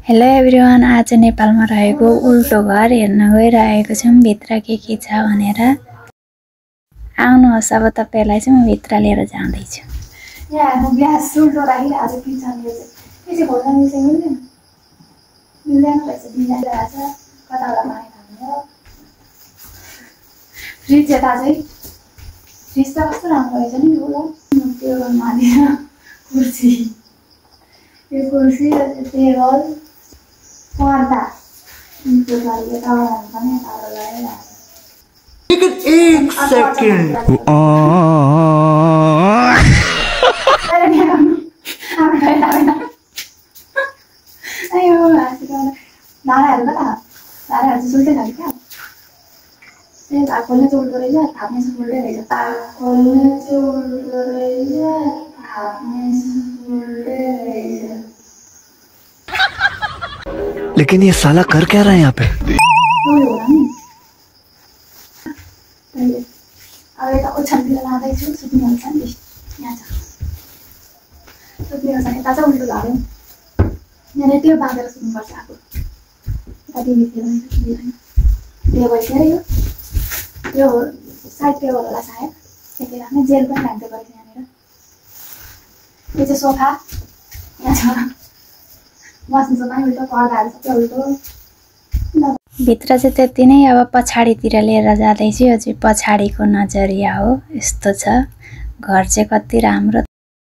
Hello everyone, आज नेपालमा रहेको उल्टो घर हेर्न गइरहेको छौं। भित्र के छ भनेर आउनुहोस्। अब तपाईहरुलाई चाहिँ म भित्र लिएर जाँदै छु। यहाँ म ग्यास उल्टो राखिरहेको छु किचनले चाहिँ के चाहिँ खोल्न मिल्दैन मिल्दैन रहेछ बिगाइरहेको छ। कताबाट पानी थाल्नु हो। फ्रिज यता चाहिँ फ्रिज त कस्तो राम्रो रहेछ नि होला टेबल माथि कुर्सी यो कुर्सी टेबल पर्दा इनको लागि यताबाट पनि यताबाट लगाइरहेको लेकिन एक सेकंड धाराहरू कता धाराहरू चाहिँ सुल्टै खाले क्या खोल्ने चाहिँ उल्टो रहेछ थाप्ने चाहिँ उल्टै रहेछ खोल्ने चाहिँ उल्टो रहेछ थाप्ने चाहिँ उल्टै रहेछ। लेकिन ये साला कर क्या रहा है यहाँ पे? अब यता ओछ्यानतिर लाँदैछु सुत्नेहरू छ नि यहाँ छ सुत्नेहरू छ यता चाहिँ उल्टो लाग्यो यहाँ त्यो बाँधेर सुत्नुपर्छ आफू यता टिभीतिर टेबल थियो यो त्यो साइड टेबल होला सायद त्यति राख्ने जेल पनि राख्दै पऱ्यो यहाँनिर। यो चाहिँ सोफा यहाँ छ बस्नु सोफा उल्टो पर्दाहरू सबै उल्टो। भित्र चाहिँ त्यति नै। अब पछाडीतिर लिएर जाँदैछु। यो चाहिँ पछाडीको नजरिया हो। यस्तो छ घर चाहिँ कति राम्रो